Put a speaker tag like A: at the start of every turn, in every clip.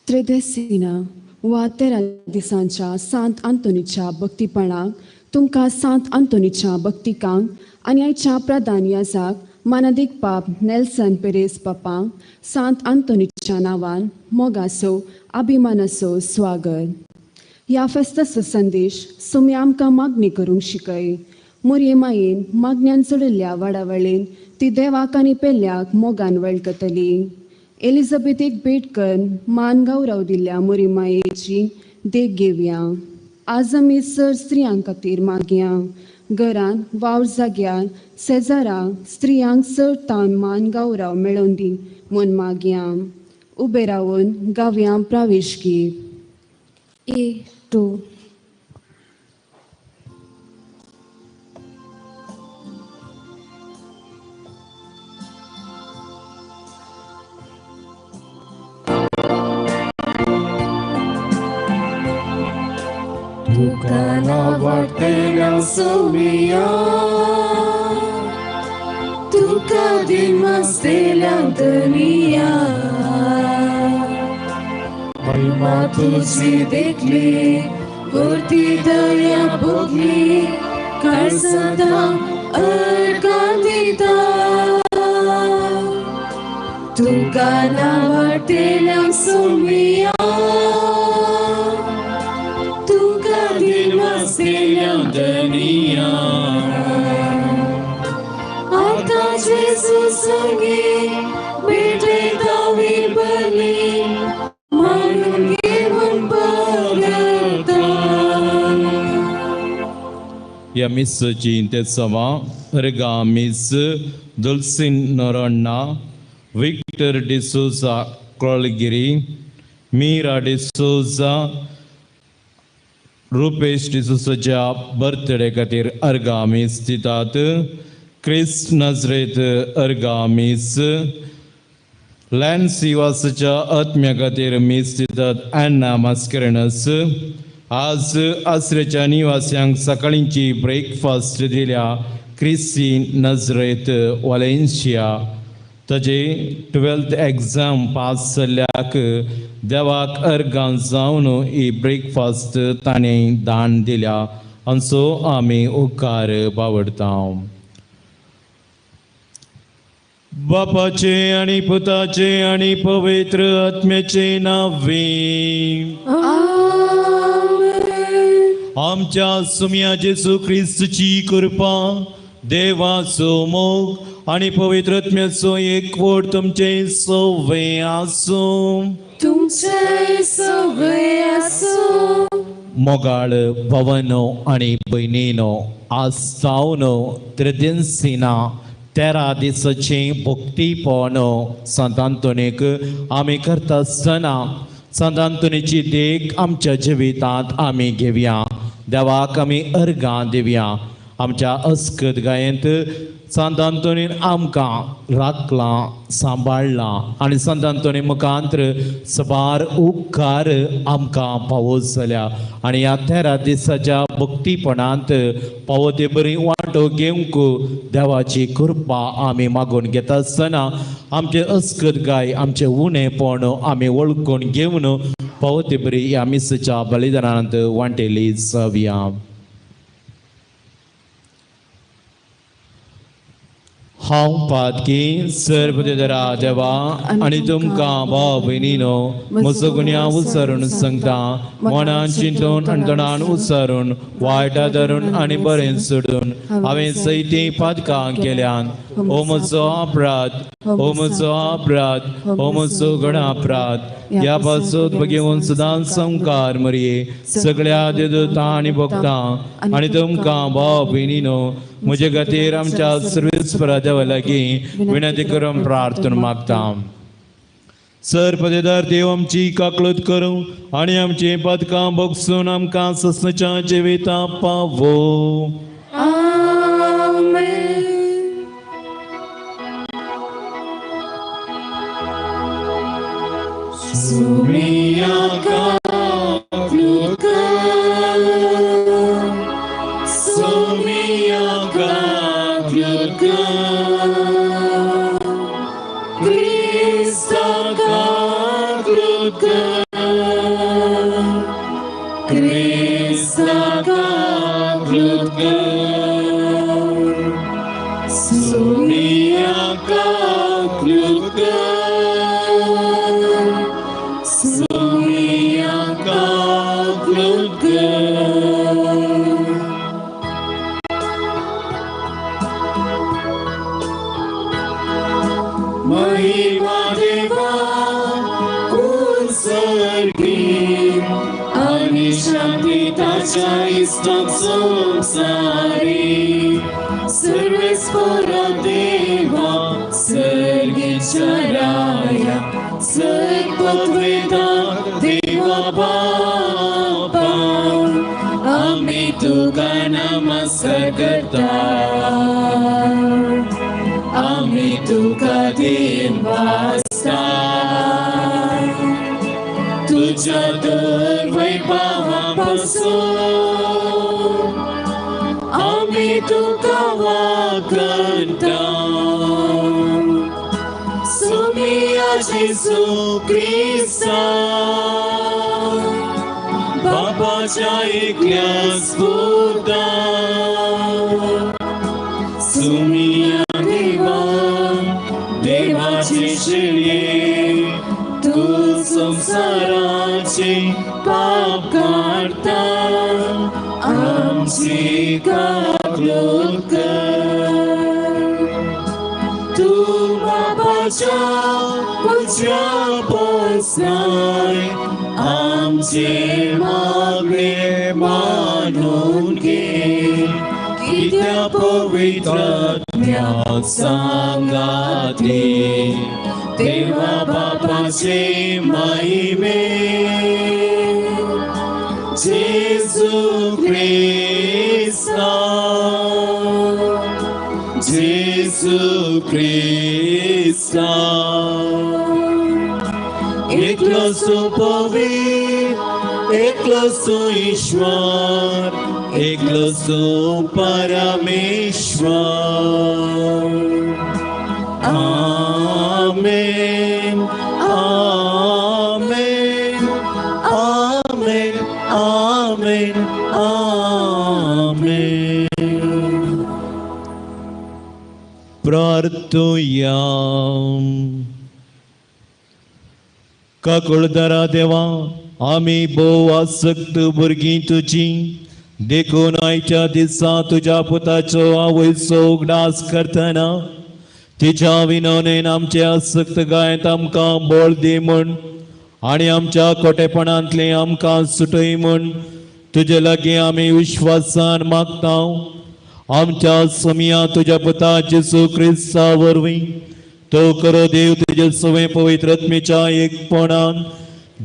A: त्रेदेसिना वा 13 दिसांच्या सांत आंतोनीच्या भक्तीपणाक तुमकां सांत आंतोनीच्या भक्तिकांक आनी आयच्या प्रधान याजाक मानादीक पाप नेल्सन पेरेस पापांक सांत आंतोनीच्या नांवान मोगासो अभिमानासो स्वागत. ह्या फेस्ताचो संदेश सुमी आमकां मागणी करूंक शिकय. मोरये मायेन मागण्यान चडिल्ल्या वाडावळीन ती देवाक आनी पेल्याक मोगान वळखतली. एलिझाबेथीक भेट करून मान गौरव दिल्ल्या मोरी मायेची देख घेवया. आज आमी सर स्त्रियां खातीर मागया. घरान वावर जाग्यार शेजाराक स्त्रियांक चड तान मान गौरव मेळोवन दी म्हूण मागया. उबे रावन गावया प्रावेश गीत.
B: A2.
C: तुका नावाडटेल्या सोमिया, तुका दिमसतेल्या धनिया, महिमा तुजी देखली, वरती दया भोगली, काळजांत अर्घां दिता. तुका नावाडटेल्या सोमिया, तुका दिमसतेल्या धनिया. आतां जेजू संगी भेटयता बली, मानून घेवन परता.
D: ह्या मिसाची तेत्सवां अर्गा मीस दुलसीन नोरोण्णा, विक्टर डिसोजा कोळगिरी, मीरा डिसोजा, रुपेश डिसोजाच्या बर्थडे खातीर अर्गा मीस दितात. क्रिस नजरेत अर्गा मीस. लॅन्सी वासाच्या आत्म्या खातीर मीस दितात. ॲन्ना मास्करेनस. आज आसरेच्या निवास्यांक सकाळींची ब्रेकफास्ट दिल्या क्रिसी नजरेत वालेन्शिया. ताजे 12th exam pass जाल्ल्याक देवाक अर्गां जावन ही ब्रेकफास्ट ताणें दान दिल्या. हांचो आमी उपकार बावडता. बापाचे आनी पुताचे आनी पवित्र आत्म्याचे नांवे. आमच्या सुम्या जेजू क्रिस्तची कृपा, देवाचो मोग आनी पवित्र आत्म्याचो एकवट तुमचे सवे आसूं.
C: तुमचे सवे आसूं.
D: मोगाळ भवनो आनी भयणीनो, आज जावन त्रिदिनसिना 13 दिसाचें भक्तीपण सांत आंतोनीक आमी करता आसतना सांत आंतोनीची देख आमच्या जिवितांत आमी घेवया. देवाक आमी अर्गां दिवया. आमच्या अस्कत गायेंत सांत आंतोनीन आमकां राखलां, सांबाळ्ळां आनी सांत आंतोनी मुखांत्र सबार उपकार आमकां पावो जाल्या. आनी ह्या 13 दिसाच्या भक्तीपणांत पावो ते बरी वांटो घेवंक देवाची कृपा आमी मागून घेता आसतना आमचे अस्कत गाय, आमचें उणेपण आमी वळखून घेवन पावो ते बरी ह्या मिसाच्या बलिदानांत वांटेली जावया. हांव पातकी सर्वदरा देवा आनी तुमकां भाव भयणीनो म्हजो गुन्यांव उच्चारून सांगता. मनान चिंतून आनी तोंडान उच्चारून, वायटा धरून आनी बरें सोडून हांवें सयती पातकां केल्यान. ओ म्हजो अपराध, ओ म्हजो अपराध, ओ म्हजो गणा अपराध. ह्या पासून घेवन सदांच संकार मरये सगळ्या देवता आनी भक्तां आनी तुमकां भाव भयणीनो म्हजे खातीर आमच्या सर्वेस्परा देवा लागीं विनंती करून प्रार्थना मागता. सर पदेदार देव आमची काकळत करूं आनी आमची पदकां बगसून आमकां ससनाच्या जिविता पावो.
C: Krista kaklukar, सुमिया काकलूत कर, सुमिया काकलूत कर। महिमा देवा कुसर्गी आनी शांती ताच्या इश्टाक संवसारी। सर्वेस्परा देवा सर्गीच्या राया सर्वत्वेदा देवा बापा आमी तुका नमस्कार करता, आमी तुका दिनवासता। तुझ्या दुर्वैभवा पासून आमी तुका वागता। सुमिया जेजू क्रिस्ता बापाच्या एकल्याच पुता, सुमिया देवा देवाची शिळये तूं संवसाराचे पाप काडटा आमची काकलूत कर। तूं बापाच्या उजव्या बसलाय आमचे मागणे मानून घे, कित्या पवित्र आत्म्या सांगाते देवा बापाचे महिमे जेजू क्रिस्ता, जेजू क्रिस्ता। एकलो सो पवित्र, एकलो सो ईश्वर, एकलो सो परमेश्वर। आमेन आमेन आमेन आमेन आमेन।
D: प्रार्थुया। काकुळदारा देवा, आमी भोव आसक्त भुरगीं तुजी, देखून आयच्या दिसा तुज्या पुताचो आवयचो उगडास करतना तिच्या विनवणेन आमचे आसक्त गायत आमकां बळ दी म्हूण आनी आमच्या कोटेपणांतलें आमकां सुटय म्हूण तुजे लागीं आमी विश्वासान मागता। आमच्या समिया तुज्या पुता जेजू क्रिस्ता वरवीं तो करो देव तुजे सवे पवित्र आत्म्याच्या एकपणान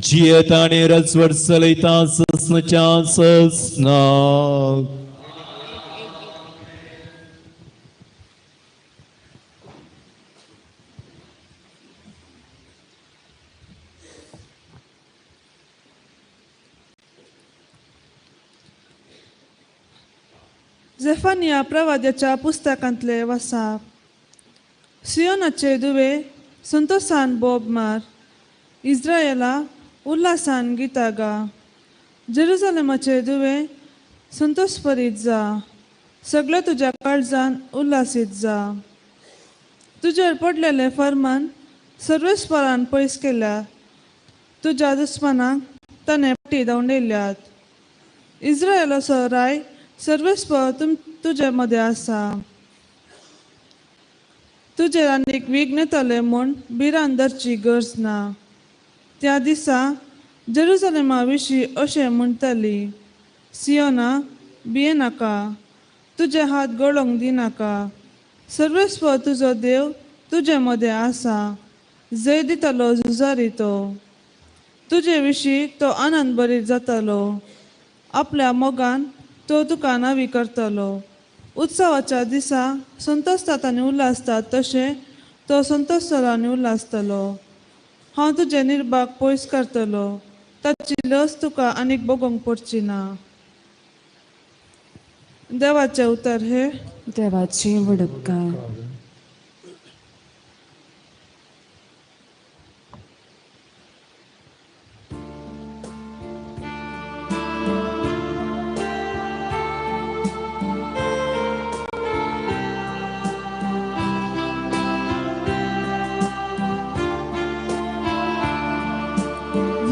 D: जियेता आनी रजवट चलयता ससनाच्या ससनाक।
E: जेफानिया प्रवाद्याच्या पुस्तकांतले वसाप। सियोनाचे दुवे संतोषान बोब मार, इस्रायला उल्हासान गितां गा। जेरुजलेमाचे दुवे संतोषभरीत जा, सगळे तुज्या काळजान उल्हासीत जा। तुजेर पडलेले फर्मान सर्वेस्परान पयस केल्या, तुज्या दुस्मानाक ताणें फाटी धांवडयल्यात। इस्रायलाचो राय सर्वेस्पर तुजे मदें आसा। तुजेर आनीक विघ्न येतलें म्हूण भिरांत धरची गरज ना। त्या दिसा जेरुजलेमा विशीं अशें म्हणटली, सियोना भियेनाका, तुजे हात गळोवंक दिनाका। सर्वेस्पर तुजो देव तुजे मदें आसा, जय दितलो झुजारी तो। तुजे विशीं तो आनंद भरीत जातलो, आपल्या मोगान तो तुका नावी करतलो। उत्सवाच्या दिसा संतोषतात आनी उल्हासतात तशें तो संतोषतलो आनी उल्हासतलो। हांव तुजे निर्भाग पयस करतलो, ताची लस तुका आनीक भोगोवंक पडची ना। देवाचें उतर हें
A: देवाची वडपकार।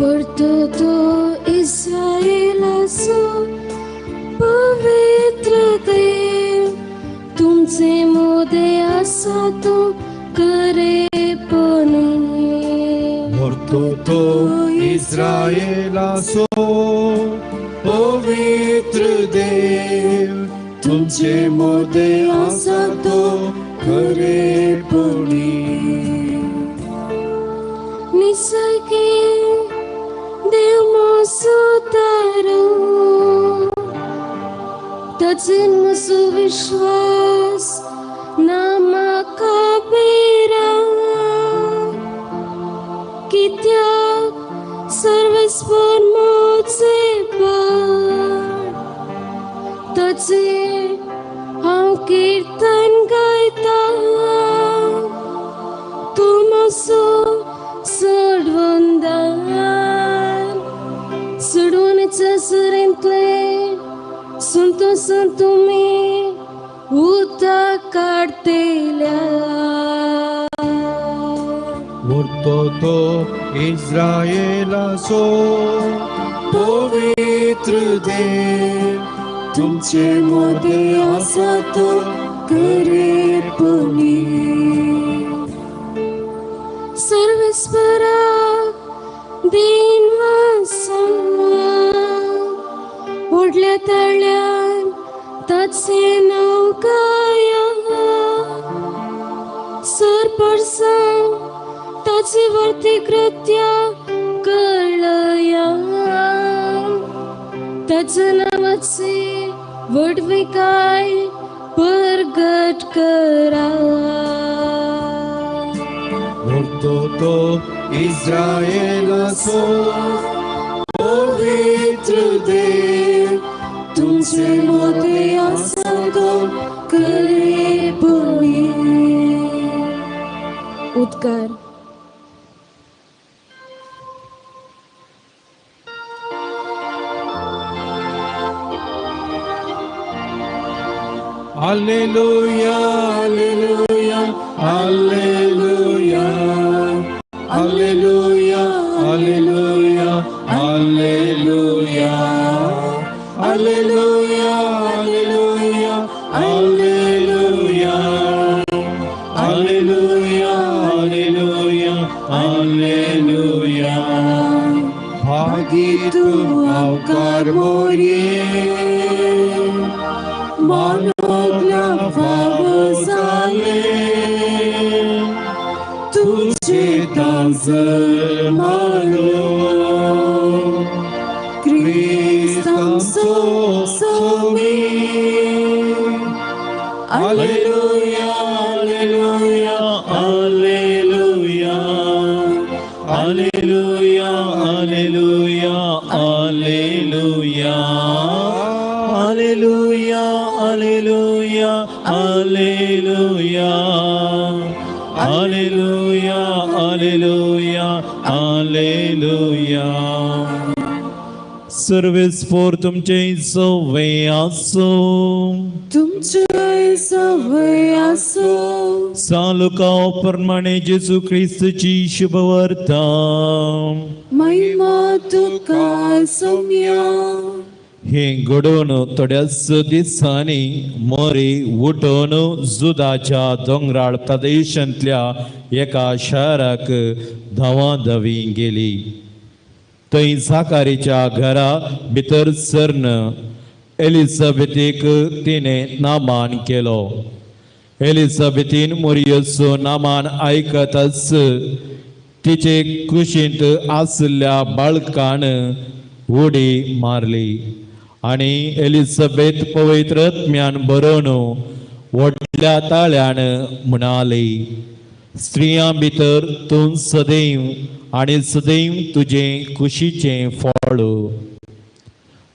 B: वर्तो तो इस्रायेलाचो पवित्र देव, तुमचे मोदे आसा तो खरेपणी.
C: वर्तो तो इस्रायेलाचो पवित्र देव, तुमचे मोदे आसा तो खरेपणी.
B: निसर्गे देव म्हजो तारो, ताचेर म्हजो विश्वास ना म्हाका भिरांत. कित्याक सर्वेस्पर म्हजें बळ, ताचेर हांव किर्तन गायता. तूं म्हजो सोडवणदार, सोडवणेच्या सुरेंतले संतोसान तुमी उदक काडटेल्या.
C: वर्तो तो इस्रायेलाचो पवित्र देव, तुमचे मोदे आसा तो खरेपणी.
B: सर्वेस्पराक दीन व्हडल्या ताळ्यान ताचें नांव गाया. सरपरसांक ताची वर्ती कृत्या कळया. ताच्या नांवाची व्हडविकाय परगट करा.
C: वर्तो तो इस्रायेलाचो पवित्र देव, तुमचे मोदे आसा तो खरेपणी.
B: उद्गार.
C: Alleluia, alleluia, alleluia, alleluia, alleluia, alleluia, alleluia, alleluia, alleluia, alleluia, alleluia, alleluia. भागी तूं आवकार मोरये, मानवल्या फावो जाले, तुझे ताजल मारो, क्रिस्तांचो स्वामी. Alleluia, alleluia, alleluia, alleluia, alleluia, alleluia, alleluia, alleluia, alleluia, alleluia, alleluia, alleluia.
D: सर्वेस्पर तुमचे सवे आसो,
B: तुमचे सवे आसो.
D: सालुका प्रमाणे जेजू क्रिस्तची शुभवार्ता.
B: महिमा तुका सोम्या.
D: हे घडोवन थोड्याच दिसांनी मोरी उठोवन जुदाच्या दोंगराळ प्रदेशांतल्या एका शाराक धांवाधावी गेली. थंय साकारीच्या घरा भितर सरन एलिझाबेथीक तिणें नामान केलो. एलिझाबेथीन मोरयेचो नामान आयकताच तिचे कुशींत आशिल्ल्या बाळकान उडी मारली आनी एलिझाबेथ पवित्र आत्म्यान बरोवन व्हडल्या ताळ्यान म्हणाली, स्त्रियां भितर तूं सदैव आनी सदैव तुजें कुशीचें फळ.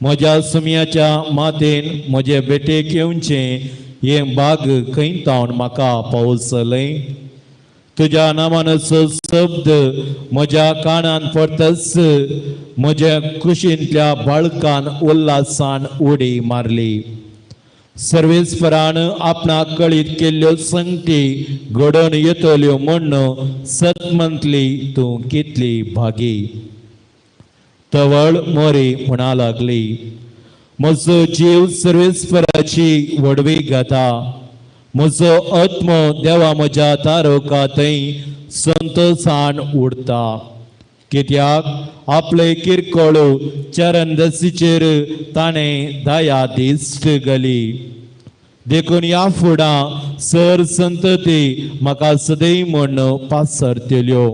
D: म्हज्या सुमयाच्या मातेन म्हजे भेटेक येवचें हें बाग खंय तावन म्हाका पावसलें. तुज्या नामानाचो शब्द म्हज्या कानान पडतच म्हज्या कुशींतल्या बाळकान उल्हासान उडी मारली. सर्वेस्परान आपणाक कळीत केल्ल्यो संगती घडोवन येतल्यो म्हूण सत म्हणटली तूं कितली भागी. तवळ मोरी म्हणा लागली, म्हजो जीव सर्वेस्पराची व्हडवी गाता, म्हजो आत्मो देवा म्हज्या तारोका थंय संतोशान उरता. कित्याक आपले किरकोळ चरणदसीचेर ताणें दया दिश्ट घाली. देखून ह्या फुडां सर संतती म्हाका सदैव म्हूण पासरतल्यो.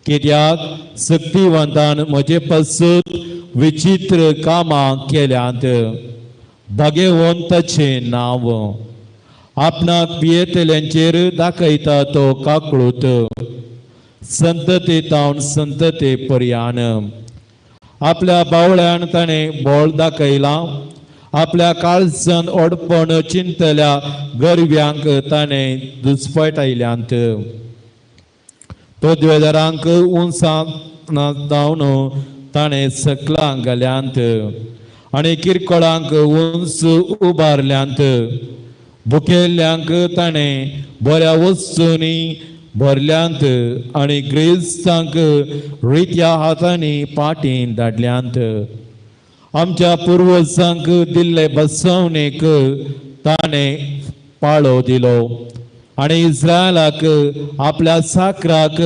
D: कित्याक सक्तिवंतान म्हजे पासून विचित्र कामां केल्यांत. भाग्यवंताचें नांव आपणाक भियेतल्यांचेर दाखयता तो काकळूत संतते तावन संतते पर्यान. आपल्या बावळ्यान ताणें बोळ दाखयलां, आपल्या काळजान ओडपण चिंतल्या गरब्यांक ताणें दुस्पटायल्यांत. पदवेदारांक उंचां जावन ताणें सकलां घाल्यांत आनी किरकोळांक उंच उबारल्यांत. भुकेल्ल्यांक ताणें बऱ्या वस्तूंनी भरल्यांत आनी ग्रेस्तांक रित्या हातांनी पाटीं धाडल्यांत. आमच्या पुर्वजांक दिल्ले बसवणेक ताणें पाळो दिलो आनी इस्रायलाक आपल्या साकराक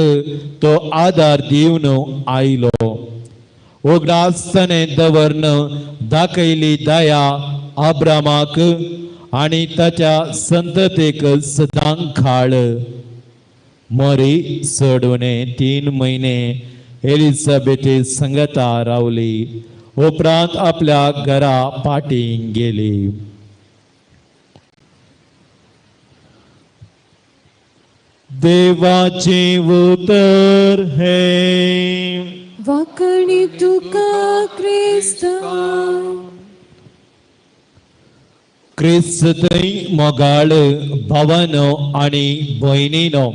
D: तो आदार दिवन आयलो. उगडासने दवरन दाखयली दया आब्रामाक आनी ताच्या संततेक सदां खाळ. मरी चडवणे 3 म्हयने एलिझाबेथे संगता रावली. उपरांत आपल्या घरा पाटीं गेली. देवाचें उतर हें.
B: वाकणी तुका क्रिस्ता.
D: क्रिस्तय मोगाळ भावानो आनी भयणीनो,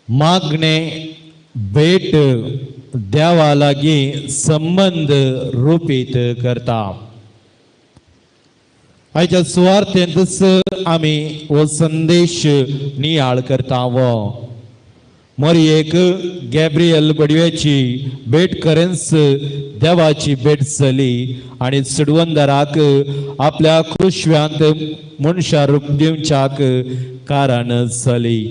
D: मागणे भेट देवा लागीं संबंद रुपीत करता. आयच्या सुवार्थेंतच आमी हो संदेश नियाळ करता. मरयेक गॅब्रियल बडव्याची भेट करेंच देवाची भेट जाली आनी चडवंदराक आपल्या कृश्व्यांत मनशा रूप दिवच्याक कारण जाली.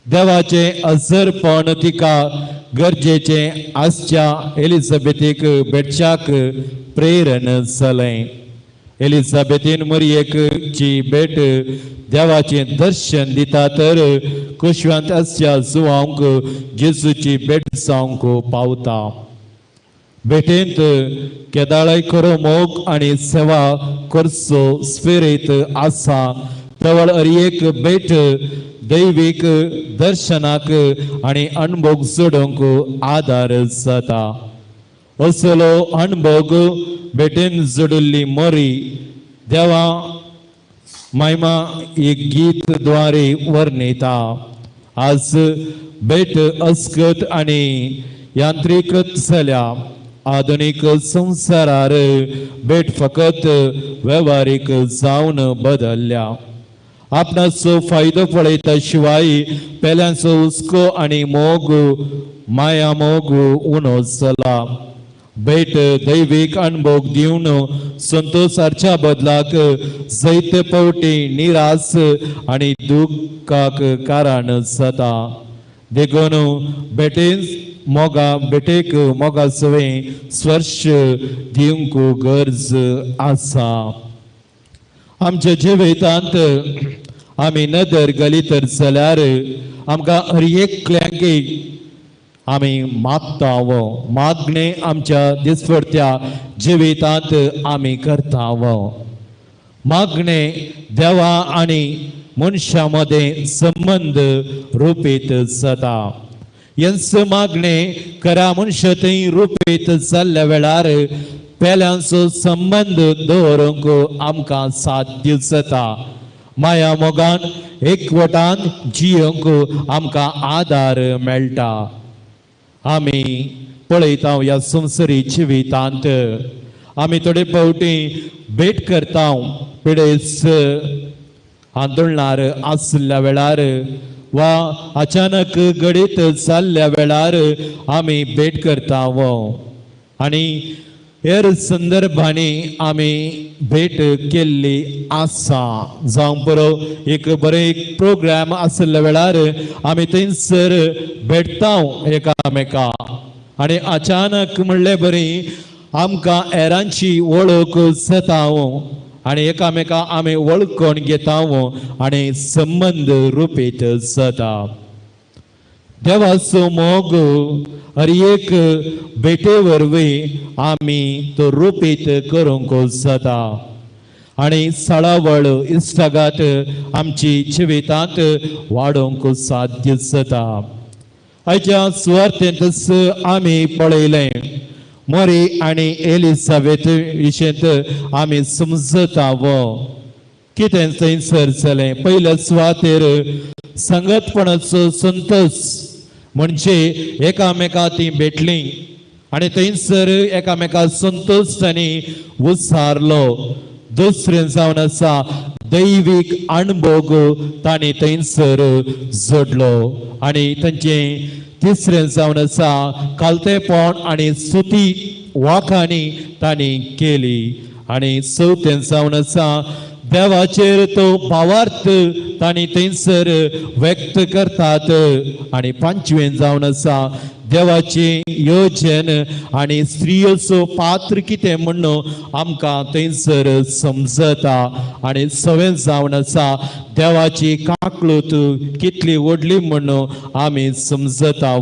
D: देवाचें अजरपण तिका गरजेचें आसच्या एलिझाबेथीक भेटच्याक प्रेरण जालें. एलिझाबेथीन मरयेक ची भेट देवाचें दर्शन दिता तर कुशव्यांत आसच्या जुवांक जेजूची भेट जावंक पावता. भेटेंत केदाळय खरो मोग आनी सेवा करचो स्पिरीत आसा. तवळ हर एक भेट दैवीक दर्शनाक आनी अणभोग जोडूंक आदार जाता. असलो अणभोग भेटेन जोडिल्ली मरी देवा महिमा एक गीत द्वारे वर्णिता. आज भेट अस्कत आनी यांत्रिकत जाल्या. आधुनीक संवसारार भेट फकत वेव्हारीक जावन बदलल्या. आपणाचो फायदो पळयता शिवाय पेल्यांचो हुस्को आनी मोग माया मोग उणो जाला. भेट दैवीक अणभोग दिवन संतोषाच्या बदलाक जैते पावटी निराश आनी दुख्खाक कारण जाता. देखून भेटेन मोगा भेटेक मोगा सवें स्पर्श दिवंक गरज आसा. आमच्या जिवितांत आमी नदर घाली तर जाल्यार आमकां हर एकल्यांक आमी मागता. मागणें आमच्या दिसपडत्या जिवितांत आमी करता. मागणें देवा आनी मनशां मदें संबंद रुपीत जाता. हेंच मागणें खऱ्या मनशा थंय रुपीत जाल्ल्या वेळार पेल्यांचो संबंद दवरूंक आमकां साध्य जाता. माया मोगान एकवटान जियोंक आमकां आदार मेळटा. आमी पळयता ह्या संवसारी जिवितांत आमी थोडे फावटी भेट करता. पिडेस्त आंदोलनार आशिल्ल्या वेळार वा अचानक घडीत जाल्ल्या वेळार आमी भेट करता आनी हेर संदर्भांनी आमी भेट केल्ली आसा. जावं बरो एक बरें एक प्रोग्राम आशिल्ल्या वेळार आमी थंयसर भेटता एकामेका आनी अचानक म्हणले बरी आमकां हेरांची वळख जाता आनी एकामेका आमी वळखून घेता आनी संबंद रुपीत जाता. देवाचो मोग हर एक भेटे वरवीं आमी तो रुपीत करूंक जाता आनी सळावळ इश्टागात आमची जिवितांत वाडोवंक साध्य जाता. आयच्या सुवार्थेंतच आमी पळयलें मोरी आनी एलिसाबेथ विशेंत आमी समजता कितें थंयसर जालें. पयल्या सुवातेर संगतपणाचो संतोश म्हणजे एकामेका ती भेटली आनी थंयसर एकामेका संतोश तांणी उसारलो. दुसरें जावन आसा दैवीक अणभोग तांणी थंयसर जोडलो आनी तांचें तिसरें जावन आसा कालतेपण आनी सुती वाखाणी तांणी केली आनी चवथें जावन आसा देवाचेर तो भावार्थ तांणी थंयसर व्यक्त करतात आनी पांचवें जावन आसा देवाचें योजन आनी स्त्रियोचो पात्र कितें म्हणून आमकां थंयसर समजता आनी सवें जावन आसा देवाची काकळूत कितली व्हडली म्हणून आमी समजता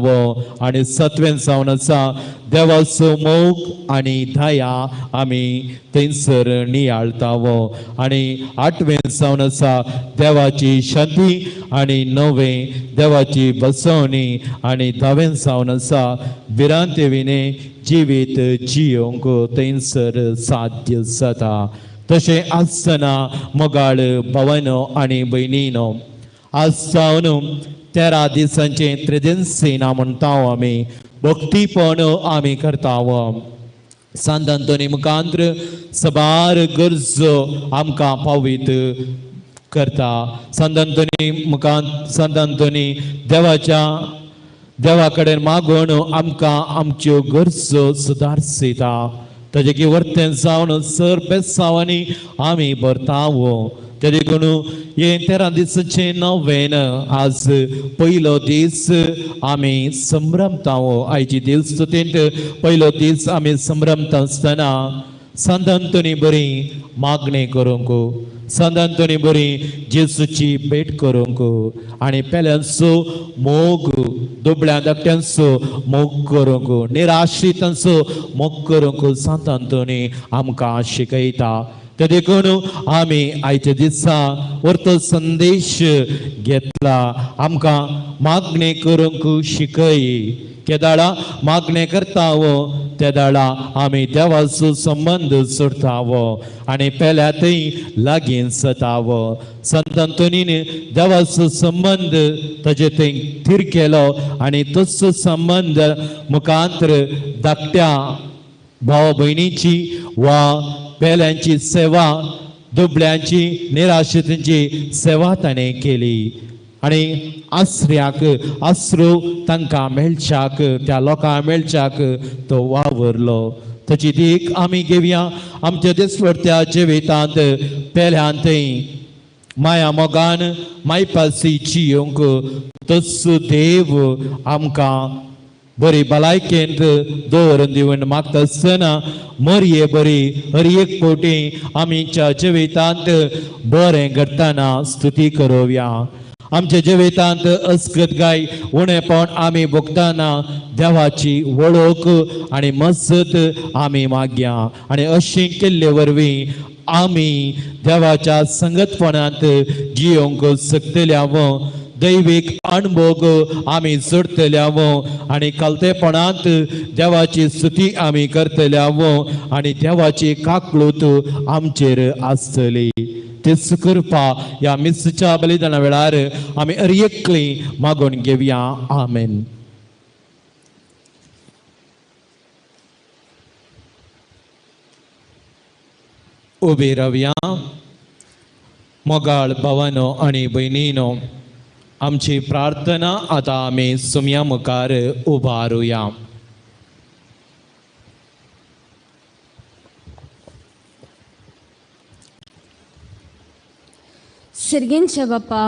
D: आनी सतवें जावन आसा देवाचो मोग आनी दया आमी थंयसर नियाळता आनी आठवें जावन आसा देवाची शांती आनी णवें देवाची बसवणी आनी धावें जावन आसा भिरांते विणे जिवीत जियोंक थंयसर साध्य जाता. तशें आसतना मोगाळ भावानो आनी भयणीनो आज जावन 13 दिसांचें त्रेदेन्सीना म्हणटा आमी भक्तीपण आमी करता. सांत आंतोनी मुखांत्र सबार गरजो आमकां पावीत करता. सांत आंतोनी मुखांत सांत आंतोनी देवाच्या देवा कडेन मागून आमकां आमच्यो गरजो सुदारसिता. ताजे की वर्तें जावन सर बेसांवांनी आमी भरता. ते देखून हे 13 दिसाचें नवेन आज पयलो दीस आमी संभ्रमता. आयची दीस तुतींत पयलो दीस आमी संभ्रमता आसतना सांत आंतोनी बरी मागणी करूंक, सांत आंतोनी बरी जेजूची भेट करूंक आनी पेल्यांचो मोग दुबळ्या धाकट्यांचो मोग करूंक, निराश्रितांचो मोग करूंक सांत आंतोनी आमकां शिकयता. ते देखून आमी आयच्या दिसा वरतो संदेश घेतला आमकां मागणी करूंक शिकय. केदाळा मागणें करता तेदाळा आमी देवाचो संबंद जोडता आनी पेल्या थंय लागीं जाता. संत आंतोनीन देवाचो संबंद ताजे थंय थीर केलो आनी तसो संबंद मुखांत्र धाकट्या भाव भयणीची वा पेल्यांची सेवा दुबळ्यांची निराशेची सेवा ताणें केली आनी आसऱ्याक आसरो तांकां मेळच्याक त्या लोकांक मेळच्याक तो वावरलो. ताची देख आमी घेवया आमच्या दिसवडत्या जिवितांत पेल्यांत माया मोगान मायपासी जियोंक तस देव आमकां बरी भलायकेंत दवरून दिवन मागता आसतना मरये बरी हर एक फावटी आमच्या जिवितांत बरें घडटना स्तुती करोवया. आमच्या जिवितांत अस्कत गाय उणेपण आमी भोगतना देवाची वळख आनी मजत आमी मागया आनी अशें केल्ले वरवीं आमी देवाच्या संगतपणांत जियोंक शकतले. दैवीक अणभोग आमी जोडतले आनी कालतेपणांत देवाची स्तुती आमी करतले आनी देवाची काकळूत आमचेर आसतली. तेच कृपा ह्या मिसच्या बलिदाना वेळार आमी हर एकली मागून घेवया. आमेन. उबी रावया. मोगाळ भावानो आनी भयणीनो, आमची प्रार्थना आतां आमी सुमया मुखार उबारुया.
A: सर्गेंच्या बापा,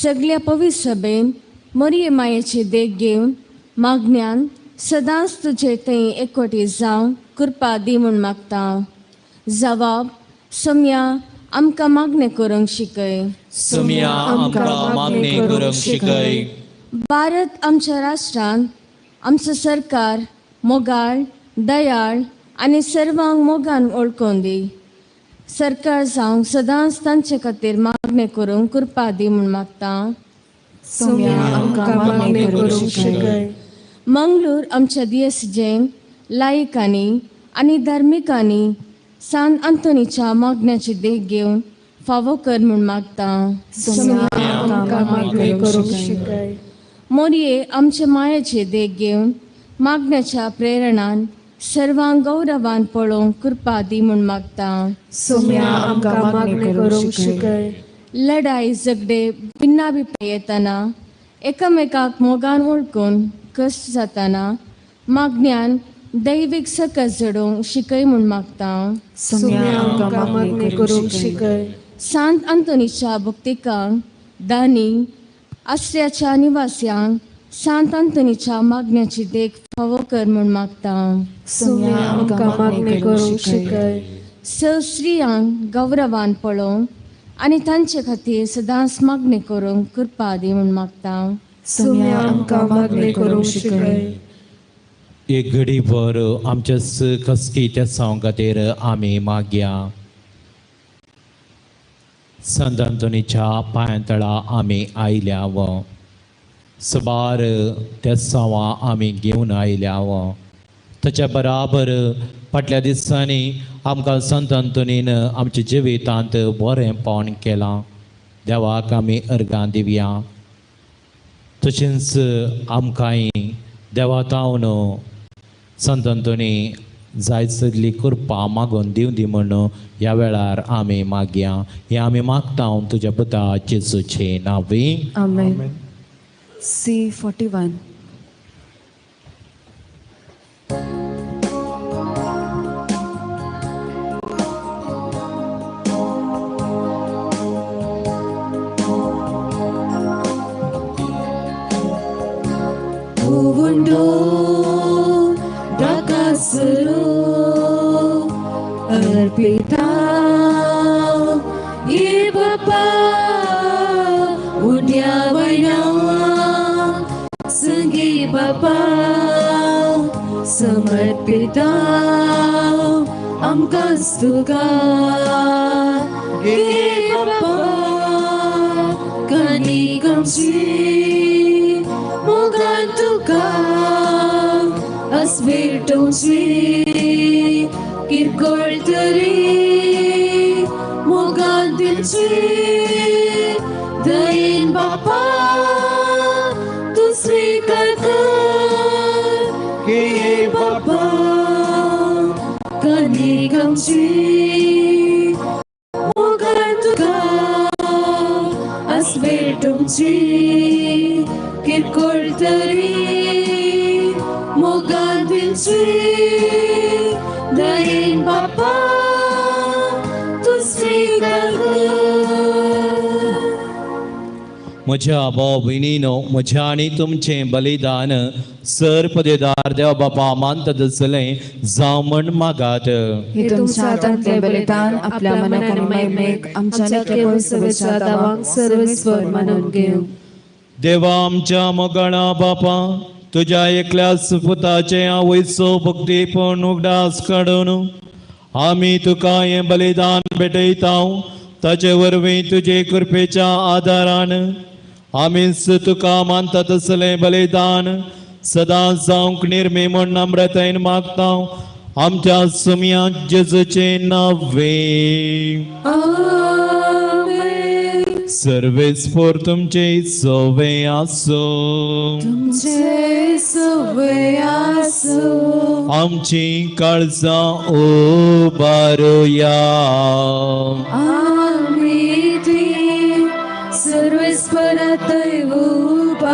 A: सगल्या पवित्र सभेन मोरये मायेची देख घेवन मागण्यान सदांच तुजे थंय एकवटी जावन कृपा दी म्हूण मागता. जवाब सोम्या आमकां मागणें करूंक शिकय.
D: सोम्या आमकां मागणें करूंक शिकय.
A: भारत आमच्या राष्ट्रान आमचो सरकार मोगाळ, दयाळ आनी सर्वांक मोगान वळखून दी. सरकार जावंक सदांच तांचे खातीर मागणें करूंक कृपा दी म्हूण मागता.
B: सोम्या आमकां मागणें करूंक शिकय.
A: मंगळूर आमच्या दियसजेन लायकांनी आनी धार्मिकांनी सान अंतोनीच्या मागण्याची देख घेवन फावो कर म्हूण मागता.
B: सोम्या आमकां मागणें करूंक शिकय.
A: मोरये आमच्या मायेची देख घेवन मागण्याच्या प्रेरणान सर्वांक गौरवान पळोवंक कृपा दी म्हूण मागता.
B: सोम्या आमकां मागणें करूंक शिकय.
A: लढाई झगडे भिन्नाभिप्राय येतना एकामेकाक मोगान वळखून कश्ट जातना मागण्यान दैवीक सकस झडोवंक शिकय म्हूण मागता.
B: सोम्या आमकां मागणें करूंक शिकय.
A: सांत अंतोनीच्या भक्तिकांक, दानी आश्र्याच्या निवास्यांक सांत अंतोनीच्या मागण्याची देख फावो कर म्हूण मागता.
B: सोम्या आमकां मागणें करूंक शिकय.
A: स स्त्रियांक गौरवान पळोवंक आनी तांचे खातीर सदांच मागणें करूंक कृपा दी म्हूण मागता.
B: सोम्या आमकां मागणें करूंक शिकय.
D: एक घडी भर आमच्या खसकी तेसांव खातीर आमी मागया. संत अंतोनीच्या पांयांतळा आमी आयल्या व सुबार तेसांवां आमी घेवन आयल्या व ताच्या बराबर फाटल्या दिसांनी आमकां संत अंतोनीन आमच्या जिवितांत बरेंपण केलां. देवाक आमी अर्गां दिवया. तशेंच आमकांय देवा तावन संत अंतोनी जाय सगली कृपा मागून दिवं दी म्हूण ह्या वेळार आमी मागया. हें आमी मागता तुज्या पुता जेजूचे नांवी.
B: आमेन. C41.
F: Arpita ye Bapa उड्या वयना संगी बापा समर्पिता आमकां तुका गे बापा कणीक आमची मोगान तुका अस्वेटोवची किरकोळ तरी मोगान दिवची दयेन बापा तूं स्विकार कर गे बापा कणीक आमची मोगान तुका अस्वेटोवची किरकोळ तरी मोगान दिवची दयेन बापा तूं स्विकार कर.
D: म्हज्या भाव भयणीनो, म्हज्या आनी तुमचें बलिदान सर पदेदार देव बापा मानता तसलें जावं म्हण मागात.
B: हे तुमच्या हातांतलें बलिदान आपल्या मनाक आनी महिमेक आमच्या केवळ सभेच्या दावांक सर्वेस्वर मानून घेवं.
D: देवा आमच्या मोगाळा बापा, तुज्या एकल्याच पुताचें आवयचो भक्तीपण उगडास काडून आमी तुका हें बलिदान भेटयता. ताचे वरवीं तुजे कृपेच्या आदारान आमीच तुका मानता तसलें बलिदान सदां जावंक निर्मी म्हूण नम्रतायेन मागता. आमच्या सुमया जेजूचें नांवे.
F: आमेन.
D: सर्वेस्पोर तुमचे सवे आसूं.
F: तुमचे सवे आसूं.
D: आमची काळजां उबारुया.
F: आमी ती सर्वेस्परा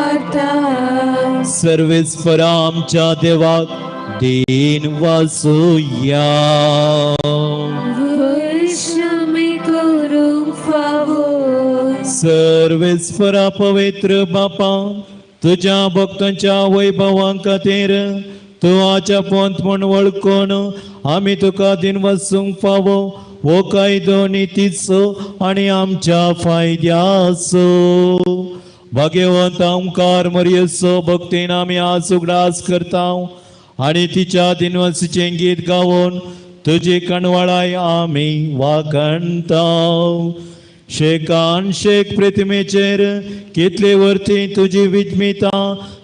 F: वाडटा.
C: सर्वेस्परा आमच्या देवाक दीन वासुया.
F: वर्षामी करूंक फावो.
C: सर्वेस्परा पवित्र बापा, तुज्या भक्तांच्या वैभवां खातीर तूं आच्या पोंत म्हूण वळखून आमी तुका दिन वसूंक फावो. हो कायदो नितीचो आनी आमच्या फायद्याचो. भाग्यवंत ओंकार मरियेचो भक्तीन आमी आज उगडास करता आनी तिच्या दिनवासीचें गीत गावन तुजी कणवळाय आमी वाखणता. शेकान शेक प्रतिमेचेर कितले वरती तुजी विजमिता,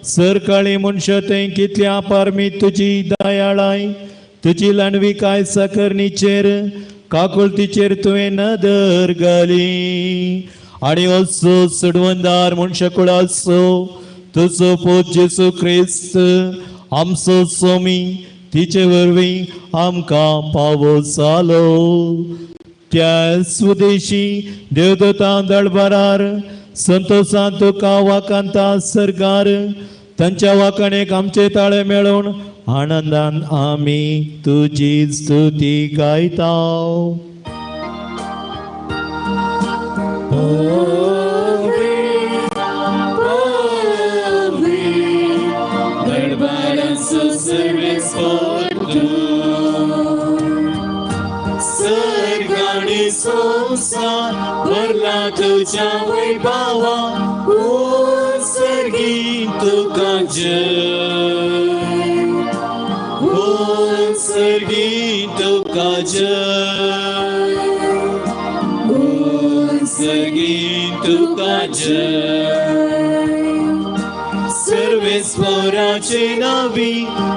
C: सरकाळी मनशां थंय कितली अपारमीत तुजी दयाळाय. तुजी ल्हानविकाय साकरणीचेर काकुळतीचेर तुवें नदर घाली आनी असो सोडवंदार मनशाकुळाचो तुजो पूत जेजू क्रिस्त आमचो स्वामी तिचे वरवीं आमकां पावो जालो. त्या स्वदेशी देवदतां दळबारार संतोषान तुका वाकांता सरकार तांच्या वाकाणेक आमचे ताळे मेळोवन आनंदान आमी तुजी स्तुती गायता. संसार भरला तुझ्या वैभवा, सर्गी तुका जय, सर्गी तुका जय, सर्गी तुका जय. सर्वेस्वराचे नावी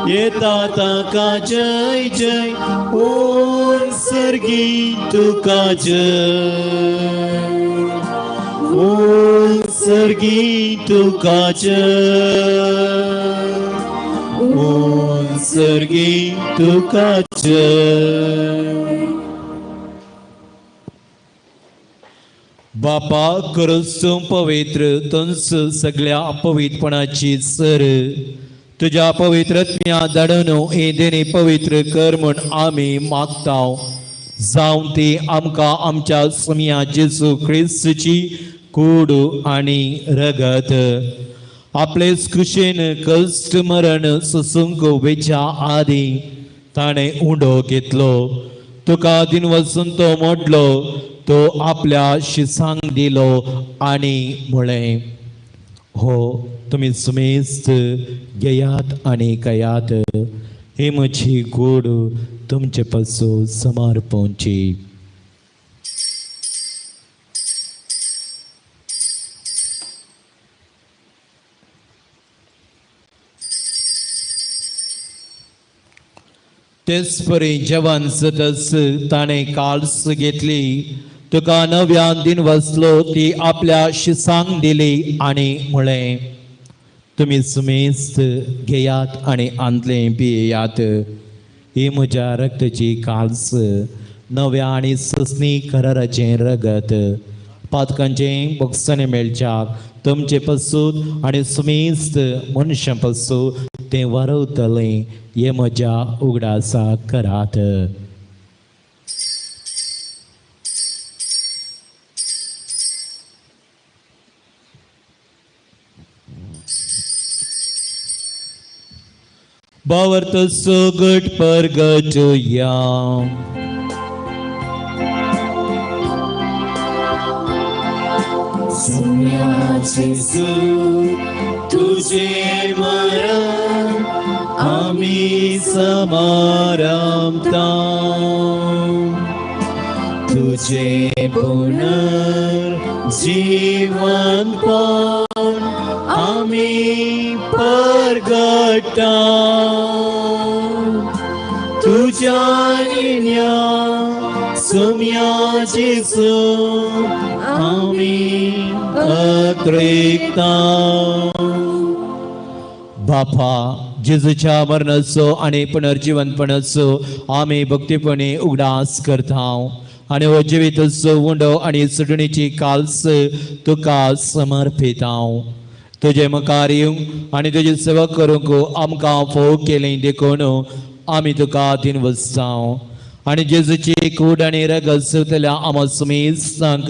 C: येता ताका जय जय, ओम सर्गी तुका जय, ओम सर्गी तुका जय, ओम सर्गी तुका जय. बापा क्रिस्तू पवित्र तुंस सगळ्या अपवित्रपणाची सर तुज्या पवित्रत्म्या धाडून हे देणे पवित्र कर म्हूण आमी मागता. जावं ती आमकां आमच्या सुमया जेजू क्रिस्तूची कूड आनी रगत आपलेच खुशेन कश्ट मरण सोसूंक वेच्या आदीं ताणें उंडो घेतलो. तुका दिन वचून तो मोडलो, तो आपल्या शिसांक दिलो आनी म्हळें, हो तुमी सुमेस्त घेयात आनी खायात, ही म्हजी कूड तुमचे पासून समर्पणची. तेच परी जेवण जातच ताणें काळस घेतली, तुका नव्यान दिन वसलो, ती आपल्या शिसांक दिली आनी म्हळें, तुमी सुमेस्त घेयात आनी आंतलें पियेयात, ही म्हज्या रक्ताची काळस नव्या आनी ससनी कराराचें रगत पातकांचें बक्षणें मेळच्याक तुमचे पासून आनी सुमेस्त मनशां पासून तें वारवतलें, हें म्हज्या उगडासा करात. भावार्थ सुगट परगटया.
F: सुम्या जेजू तुझे मरण
C: आमी समारंभता, तुझे पुनर्जीवनपण आमी परगटा. तुझ्या येण्या सुम्या जेजू आमी अत्रेकता. बापा जेजूच्या मरणाचो आनी पुनर्जीवनपणाचो आमी भक्तीपणे उगडास करता आनी हो जिविताचो उंडो आनी सुटणेची काल्स तुका समर्पिता.
D: तुजे मुखार येवंक आनी तुजी सेवा करूंक आमकां फोव केली देखून आमी तुका दिनवसांव. आनी जेजूची कूड आनी रगत सुतल्या आमा सुमेस्तांक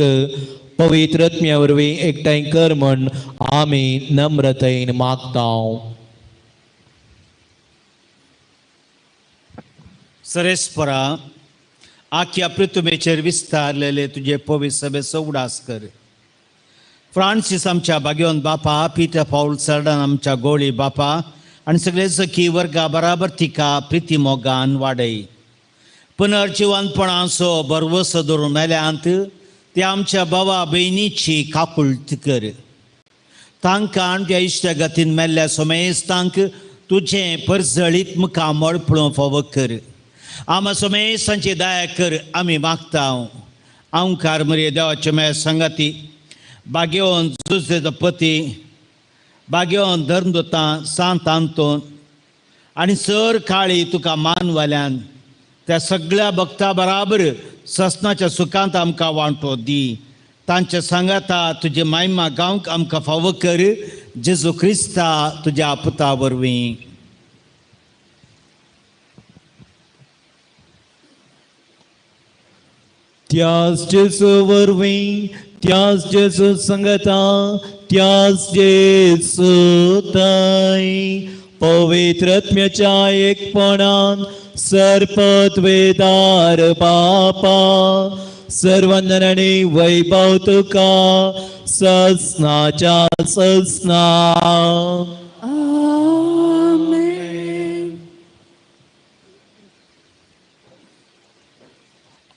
D: पवित्र आत्म्या वरवीं एकठांय कर म्हण आमी नम्रतायेन मागता.
G: सरेस्परा आख्या पृथ्वीचेर विस्तारलेले तुजे पवित्र सभेचो उडास कर. फ्रांसीस आमच्या भाग्यवंत बापा, पिटर पावल सरडान आमच्या गोळी बापा आनी सगळे सखी वर्गा बराबर तिका प्रिती मोगान वाडय. पुनर्जिवंतपणाचो भरवसो धरून मेल्यांत ते आमच्या बाबा भयणीची काकुळट कर. तांकां आनी त्या इश्टगतीन मेल्ल्या सोमेस्तांक तुजें परजळीत मुखामळ पळोवंक फावो कर. आमा सोमेस्तांची दया कर आमी मागता. आंकार मरे देवाचे मेळ संगाती भाग्यवंत जुजेचो पती, भाग्यवंत धर्मदूतां सांत आंतोन आनी सर काळी तुका मानवाल्यान त्या सगळ्या भक्ता बराबर ससनाच्या सुखांत आमकां वांटो दी. तांच्या सांगाता तुजे मायमा गावंक आमकां फावो कर. जेजू क्रिस्ता तुज्या पुता वरवीं.
D: त्याच जेजू वरवीं, त्याच जेजू संगता, त्याच जेजू ताई पवित्र आत्म्याच्या एकपणान सर्पत्वेदार बापा सर्वंदन आनी वैभव तुका ससनाच्या ससना.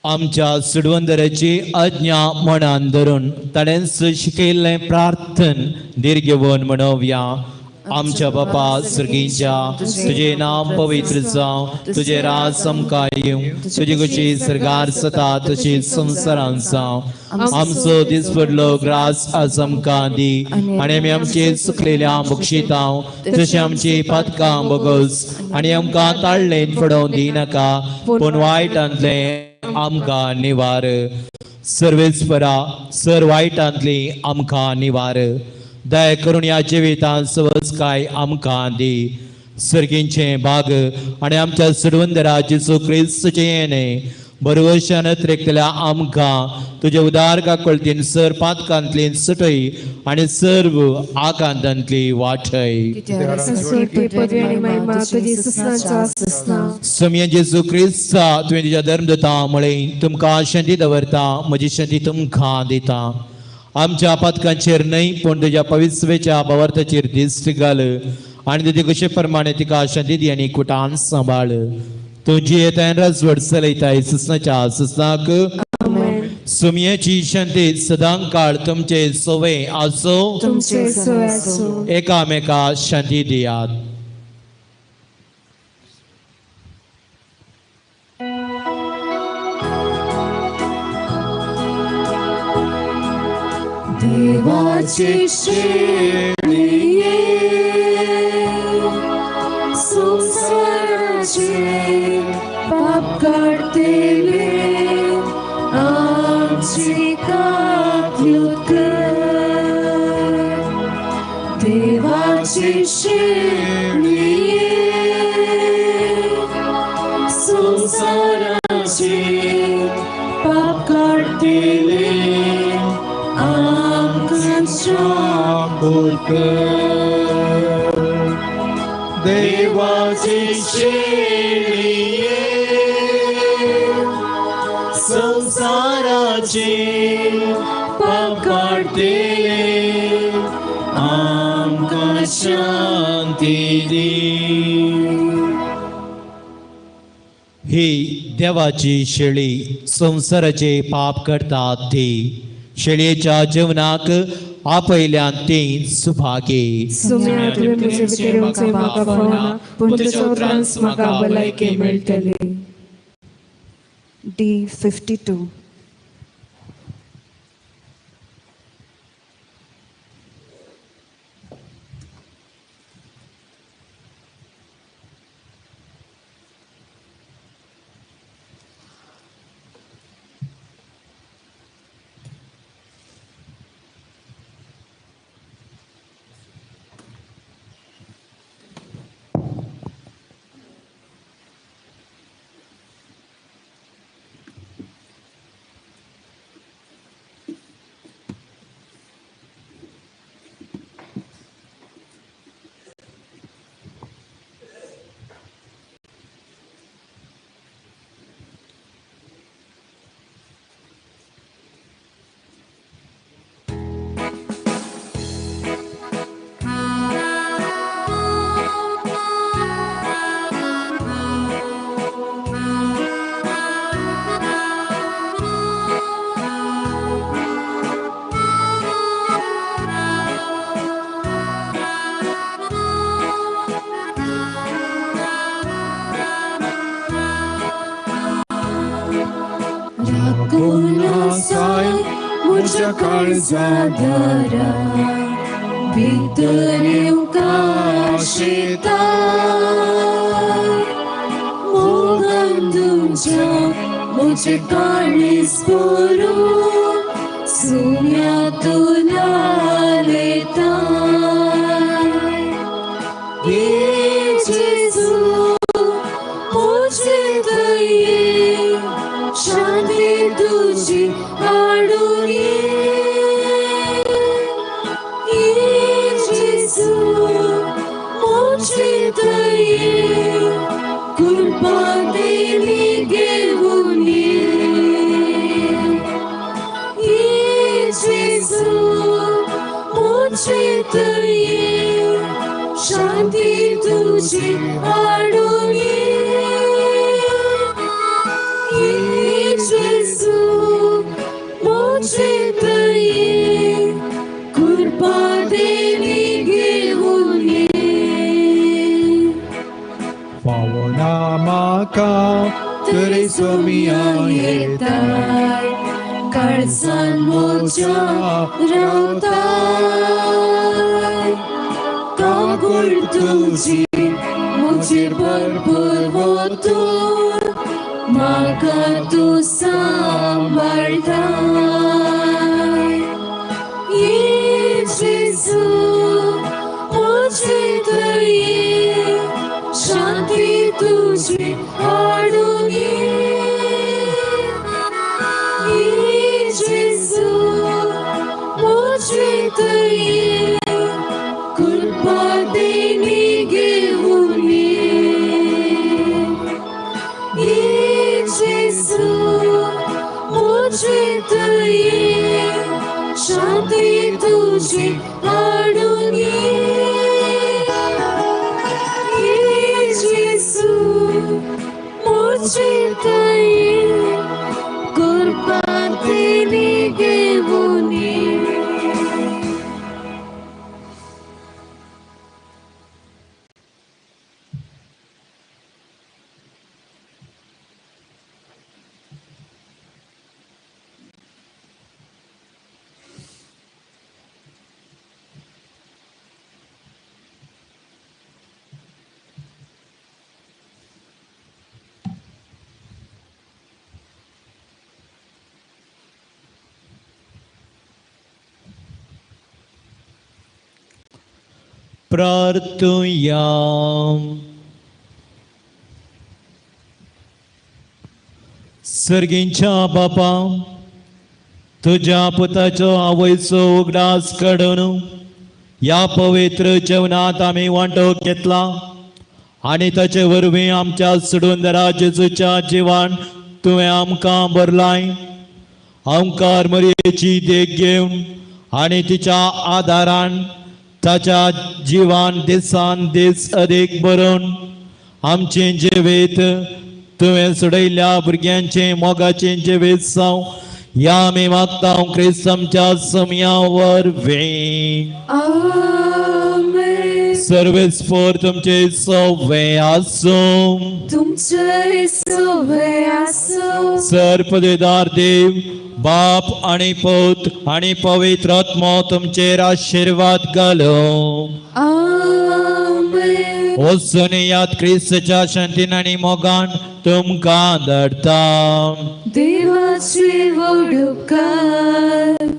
D: आमच्या सुडवंदराची आज्ञा मनान धरून ताणेंच शिकयल्लें प्रार्थन धीर घेवन म्हणोवया. आमच्या बापा सर्गींच्या, तुजें नांव पवित्र जावं, तुजें राज आमकां येवं, तुजी खुशी सर्गार जाता तशी संवसारांत जावं. आमचो दिसपडलो ग्रास आज आमकां दी आनी आमी आमचे चुकलेल्या बक्षितांव तशें आमची पातकां बगस आनी आमकां ताळ्ळेन फडोवन दिनाका, पूण वायटांतलें आमकां निवार. सर्वेस्परा सर वायटांतली आमकां निवार. दया करून ह्या जिवितांत सवसकाय आमकां दी. सर्गींचें भाग आनी आमच्या सुडवंदरा जेजू क्रिस्तचें येणें बरवशान त्रेकतल्या आमकां तुजे उदार काकुळतीन सर पातकांतली सुटय आनी सर्व आकांतांतली वाटय. सम्या जेजू क्रिस्ता तुवें तुज्या धर्मदूता म्हळें तुमकां शांती दवरता, म्हजी शांती तुमकां दिता. आमच्या पातकांचेर न्हय पूण तुज्या पवित्रवेच्या भावार्थाचेर दिश्ट घाल आनी तुजे कशे प्रमाणे तिका शांती दी आनी कुटान सांबाळ. तूं जियेताय राजवट चलयताय ससनाच्या ससनाक. सुमयेची शांती सदांकाळ तुमचे सोवे आसो. एकामेका शांती दियात.
F: देवाची शेळये संसाराचे पाप काडटले आमची काकूट कर. देवाची शेळये संसाराचे पाप काडटले आमकां काकूट कर.
D: देवाची शेळये संसाराचे पाप काडटले आमकां शांती दी. ही देवाची शेळी संवसाराचे पाप करतात ती शेळयेच्या जेवणाक आपयल्यान ती सुभागी.
B: D52.
F: म्हज्या काळजा दारा भितर येवंक आशेता मोगान तुज्या म्हजें काळीज भरून सुम्या तुला लेता ये जेजू म्हजे दये शांती तुजी हाडून ये ये जेजू म्हजे दये कृपा देणी घेवन ये ये जेजू म्हजे दये शांती तुजी हाडून ये ये जेजू म्हजे दये कृपा देणी घेवन ये
H: फावना म्हाका तरी सोमिया
F: येताय काळजान म्हज्या रावताय काकूळ तुजी म्हजेर भरपूर वतून म्हाका तूं सांबाळटाय ये जेजू म्हजे दये शांती तुजी हाडून ये ये जेजू म्हजे दये कृपा देणी घेवन ये ये जेजू म्हजे दये शांती तुजी हाडून ये ये जेजू म्हजे दये कृपा देणी घेवन ये.
C: प्रार्थुया. सर्गींच्या बापा, तुज्या पुताचो आवयचो उगडास काडून ह्या पवित्र जेवणांत आमी वांटो घेतला आनी ताचे वरवीं आमच्या सोडून जेजूच्या जिवान तुवें आमकां भरलाय. आमकार मरयेची देख घेवन आनी तिच्या आदारान ताच्या जिवान दिसान दीस अदीक बरोवन आमचें जिवीत तुवें सोडयल्ल्या भुरग्यांचें मोगाचें जिवीत जावं ह्या आमी मागता क्रिस्त आमच्या समया वरवीं.
F: आमेन.
C: सर्वेस्पर तुमचे सवे आसूं.
F: तुमचे सवे आसूं.
C: सर्पदेदार देव बाप आनी पूत आनी पवित्र आत्मो तुमचेर आशिर्वाद घालो.
F: आमेन.
C: वचून याद क्रिस्तच्या शांतीन आनी मोगान तुमकां धाडटा.
F: देवाची व्हड उपकार.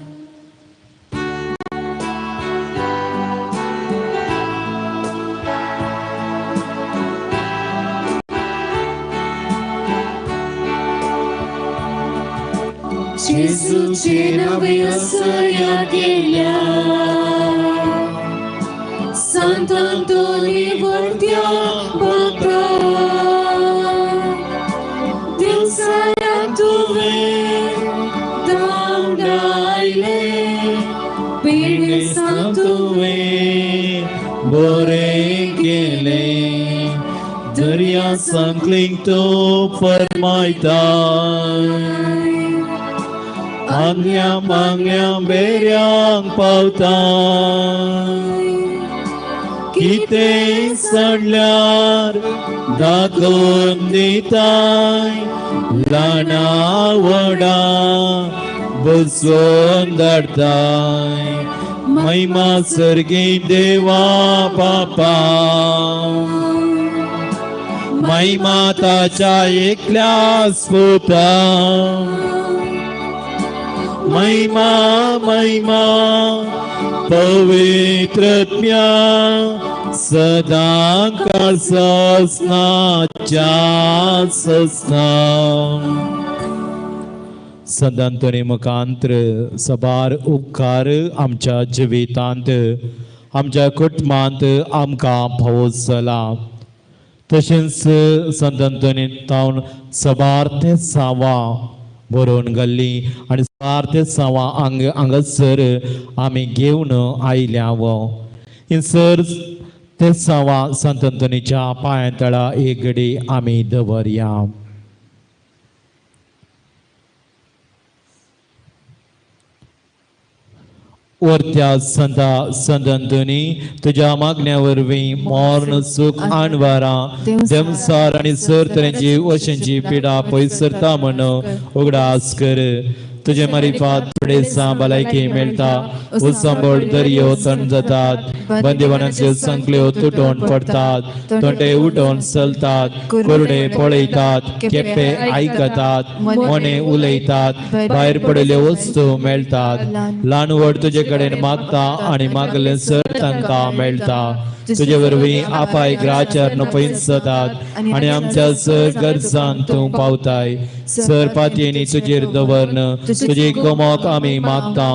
F: जेजूचे नवे असया केल्या सांत आंतोनी व्हडत्या भक्ता दिवसाया तुवें धांवडायले पिडेस्तांक
C: तुवें बरें केलें दर्या सांकलीक तूं फरमायता आंगल्या मांगल्या बेऱ्यांक पावता कितें सडल्यार दाखोवन दिताय ल्हाना व्हडा
D: बसोवन धाडताय. महिमा सर्गी देवा बापा, महिमा ताच्या एकल्याच पुता, महिमा महिमा पवित्रत्म्या सदा काळ ससनाच्या ससना. संत अंतोनी मुखांत्र सबार उपकार आमच्या जिवितांत आमच्या कुटुंबांत आमकां पावस जाला. तशेंच संत अंतोनी तावन सबार ते सावां बरोवन घाल्ली आनी सबार ते सावां हांगासर आमी घेवन आयल्या. हिंसर ते सावां संत अंतोनीच्या पांया तळा एक घडी आमी दवरया. वरत्या संता संत अंतोनी तुज्या मागण्या वरवीं मर्ण सुख आणवारां देमसार आनी सर तरेची वशांची पिडा पयस सरता म्हण उगडास कर. तुजे मारिफात पिडेसां भलायकी मेळटा, उसांबळ दर्यो थंड जातात, बंदीवानाच्यो संकल्यो तुटोवन पडटात, तोंडे उठोवन चलतात, कोरडे पळयतात, केप्पे आयकतात, मोने उलयतात, भायर पडिल्ल्यो वस्तू मेळटात. ल्हान व्हड तुजे कडेन मागता आनी मागलें सर तांकां मेळटा. तुजे वरवीं आपाय ग्राचर पयस जातात आनी आमच्या सर गरजान तूं पावताय. सर पातयेनी तुजेर दवरन तुजी कोमोक आमी मागता,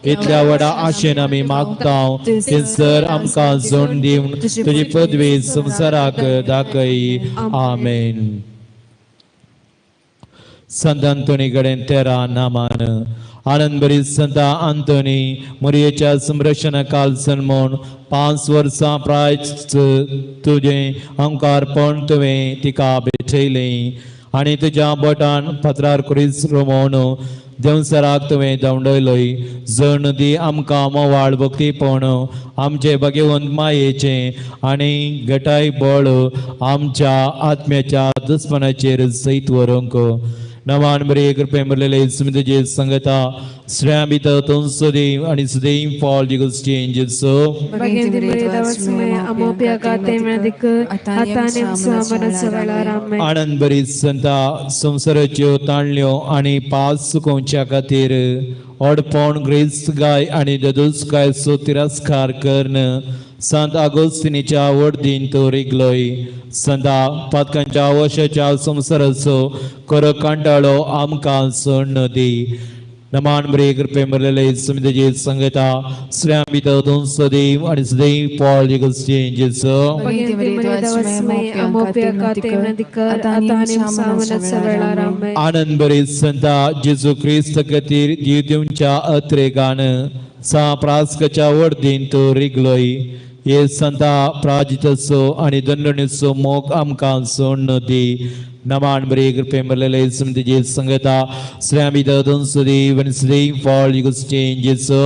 D: इतल्या व्हडा आशेन आमी मागता ते सर आमकां जोड दिवन तुजी पदवी संवसाराक दाखय. आमेन. संत अंतोनी कडेन 13 नामान आनंदभरीत संता अंतोनी मोरयेच्या संरक्षणा काल सन्मोन 5 वर्सां प्राय तुजें अंकारपण तुवें तिका भेटयलें आनी तुज्या बोटान फातरार कुरीस रोमोवन देंवसराक तुवें धांवडयलोय. जण दी आमकां मोवाळ भक्तीपण आमचे भगवंत मायेचें आनी घटाय बळ आमच्या आत्म्याच्या दुस्मनाचेर जैत व्हरूंक. नवान बरे कृपे मरलेले तुजे संगता श्रेया भितर तूं सदैव आनी सदैव फॉल जेजू. आनंद बरी संता संवसाराच्यो ताणल्यो आनी पास सुकोवच्या खातीर अडपण ग्रेस्त गाय आनी ददुसकायचो तिरस्कार करून संत आगोस्तिनीच्या वडदीन तो रिगलोय. संता पातकांच्या वशाच्या संवसाराचो खरो कंटाळो आमकां सोडून दी. नमान बरे कृपे मरलेले तुजे संगता श्रेया भितर तूं सदैव आनी सदैव पॉल जेजू. आनंद बरी संता जेजू क्रिस्त खातीर जीव दिवच्या अत्रेगान सा प्रास्काच्या वडदीन तो रिगलोय. हे संता प्राजिताचो आनी दंडणीचो मोग आमकां सोडून दी. नमान बरे कृपे मरलेले तुजे संगता श्रेया भितर तूं सदैव आनी सदैव फॉल जेजू.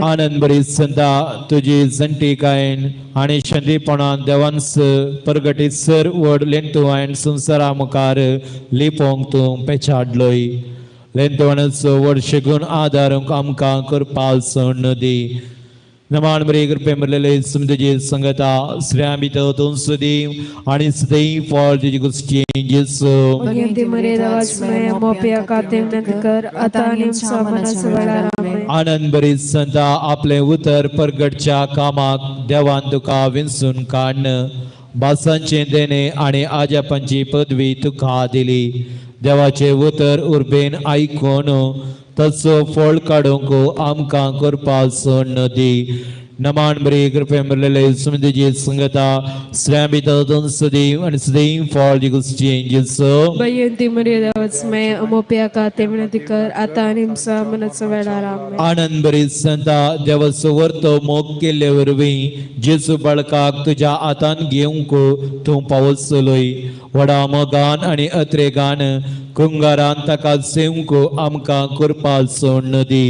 D: आनंद बरी संता तुजी जंटीकायन आनी शांतीपणान देवांस परगटीत सर व्हड लेंतुवायन संवसारा मुखार लिपोवंक तूं पेचाडलोय. लेंतुवानाचो व्हड शेगून आदारूंक आमकां करपाक सोडून दी. नमान बरे कृपे मरलेले तुजे संगता श्रेया भितर तूं सदैव आनी सदैव फॉल जेजू. आनंद बरी संता आपलें उतर परगटच्या कामाक देवान तुका विंचून काडन भासांचें देणें आनी आजापांची पदवी तुका दिली. देवाचें उतर उर्बेन आयकून तसो फळ काडूंक आमकां करपाक सोडून दी. नमान बरे कृपे मरलेले तुजे संगता श्रेया भितर तूं सदैव आनी सदैव फॉल जेजू. आनंद बरी संता देवाचो वर्तो मोग केल्ले वरवीं जेजू बाळकाक तुज्या हातान घेवंक तूं पावसलोय. व्हडा मोगान आनी अत्रेगान कुंगारान ताका सेवंक आमकां करपाक सोडून दी.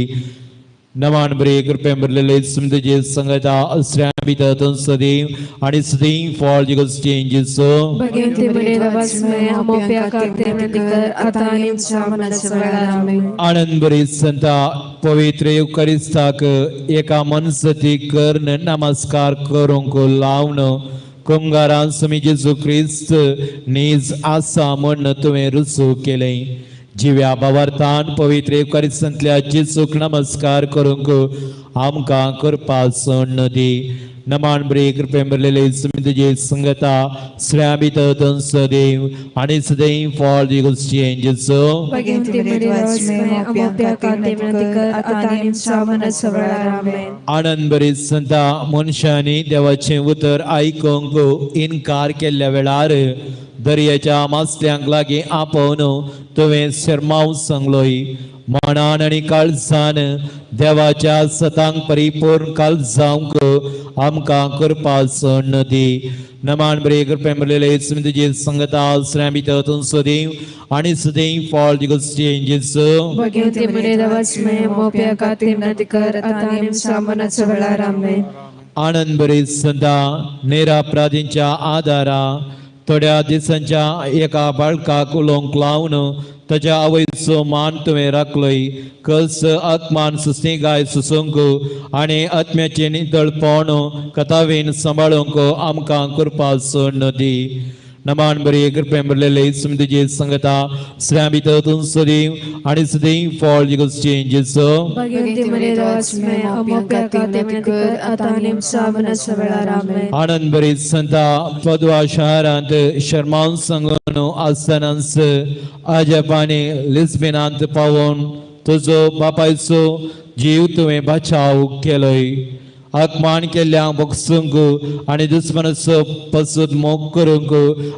D: नवान बरे कृपे भरलेले सुमतेचे संगता असऱ्या भितर तूं सदैव आनी सदैव फळ गोश्टींचो
B: भगवंती मरे वाचमे आमोप्या खातीर विनंती कर आतां आनी आमच्या मरणाच्या वेळार. आमेन.
D: आनंद बरी संता पवित्र युकरिस्ताक एका मनसती कर्ण नमस्कार करूंक लावन कुमगारान स्वामी जेजू क्रिस्त नीज आसा म्हण तुवें रुजू केलें. जिव्या भावार्थान पवित्र युकरिस्तांतल्या जेजूक नमस्कार करूंक आमकां करपा सोडून दी. नमान बरी कृपे भरलेले स्वामी तुजे संगता सगळ्या भितर तूं सदैव आनी सदैव फळ गोश्टींचो
B: भगवंती मरे वाचमे आमोप्या खातीर विनंती कर आतां आनी आमच्या मरणाच्या वेळार. आमेन.
D: आनंद बरी संता मनशांनी देवाचें उतर आयकूंक इनकार केल्ल्या वेळार दर्याच्या मासल्यांक लागीं आपोवन तुवें शर्माव सांगलोय. मनान आनी काळजान देवाच्या सतांक परिपूर्ण काळ जावंक आमकां करपा सोडून दी. नमान बरे कृपे भरलेले स्वामी तुजे संगता सगळ्या भितर तूं सदैव आनी सदैव फळ गोश्टींचो
B: भगवंती मरे वाचमे आमोप्या खातीर विनंती कर आतां आनी आमच्या मरणाच्या वेळार. आमेन.
D: आनंद बरी संता निरापराधींच्या आदारा थोड्या दिसांच्या एका बाळकाक उलोवंक लावन ताच्या आवयचो मान तुवें राखलोय. कस आत्मान सुस्निगाय सुसूंक आनी आत्म्याचें नितळपण कथावेन सांबाळूंक आमकां करपा सोडून दी. नमान बरी कृपे भरलेले स्वामी तुजे संगता सगळ्या भितर तूं सदैव आनी सदैव फळ गोश्टींचो
B: भगवंती मरे वाचमे आमोप्या खातीर विनंती कर आतां आनी आमच्या मरणाच्या वेळार. आमेन.
D: आनंद बरी संता पदवा शहरांत शर्मावन सांगून आसतनाच अजपानी लिस्बेनांत पावोवन तुजो बापायचो जीव तुवें बचाव केलोय. अपमान केल्ल्या बगसूंक आनी दुस्मनाचो पसून मोग करूंक